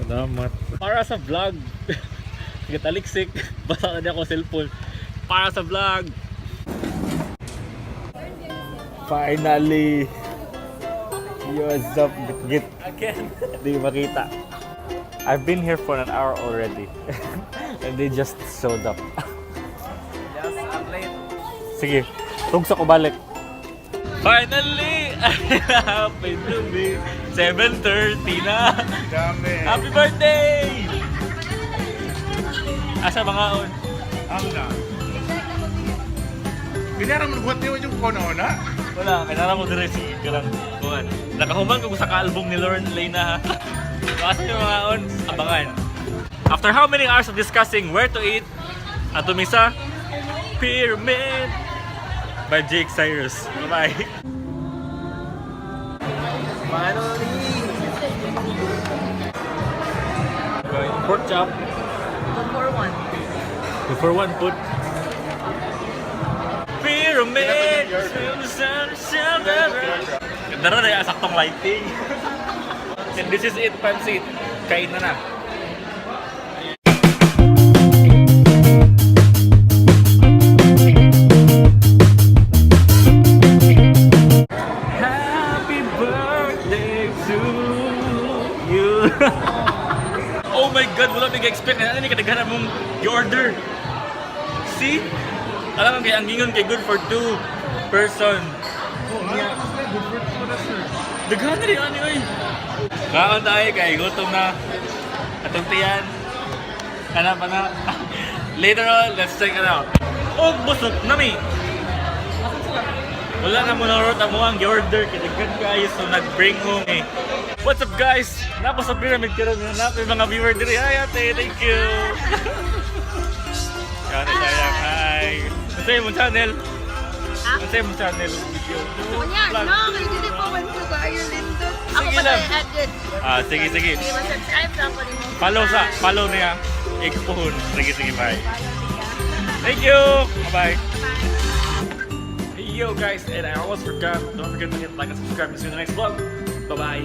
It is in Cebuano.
Salamat. Para sa vlog. Gitaliksik. Basa na niya ako cellphone. Para sa vlog. Finally. Yo, what's up? Git. Again. Di makita. I've been here for an hour already. And they just showed up. Yes, I'm late. Sige, tugsa ko balik. Finally! Happy to be 7:30 na. Dami. Happy birthday! Asa mga on? Ang na. Kanyara mo nagbuhat niyo yung kono na. Wala, kailangan ko dire sige ka lang. Kuan. Nakahuman ko sa ka-album ni Lauren Lena ha. So, asa yung mga on? Abangan. After how many hours of discussing where to eat, ato misa, Pyramid by Jake Cyrus. Bye-bye. Finally! Pork chop. Two for one. Two for one put. Pyramid! Ganda na yung saktong lighting. And this is it, pansit. Kain na na. Happy birthday to you. Oh my God, wala may expect na ano ni kadaghan mong order. See? Alam mo kay ang gingon kay good for two person. Oh, good for two na, sir. Daghan na rin ani oy. Kaon tayo kay gutom na. Atong tiyan. Kana pa na. Later on, let's check it out. Oh, busog na mi. Wala na mo narot ang muang order kay daghan kaayo so nag-bring home eh. What's up, guys? Nako sa pyramid karon na napay mga viewer diri. Hi ate, thank you. Yan, sayang. Hi. Unsa imong channel? Unsa imong channel? Video. Kunya, Vlog. no, kay dili pa man ko kayo lindot. Ako Sige pa lang. tayo add. Ah, sige, sige. Sige, ma-subscribe lang ko rin mo. Follow niya. Ikapuhon. Sige, sige, bye. Thank you. Bye-bye. Hey, yo guys, and I almost forgot. Don't forget to hit like and subscribe and see you in the next vlog. Bye-bye.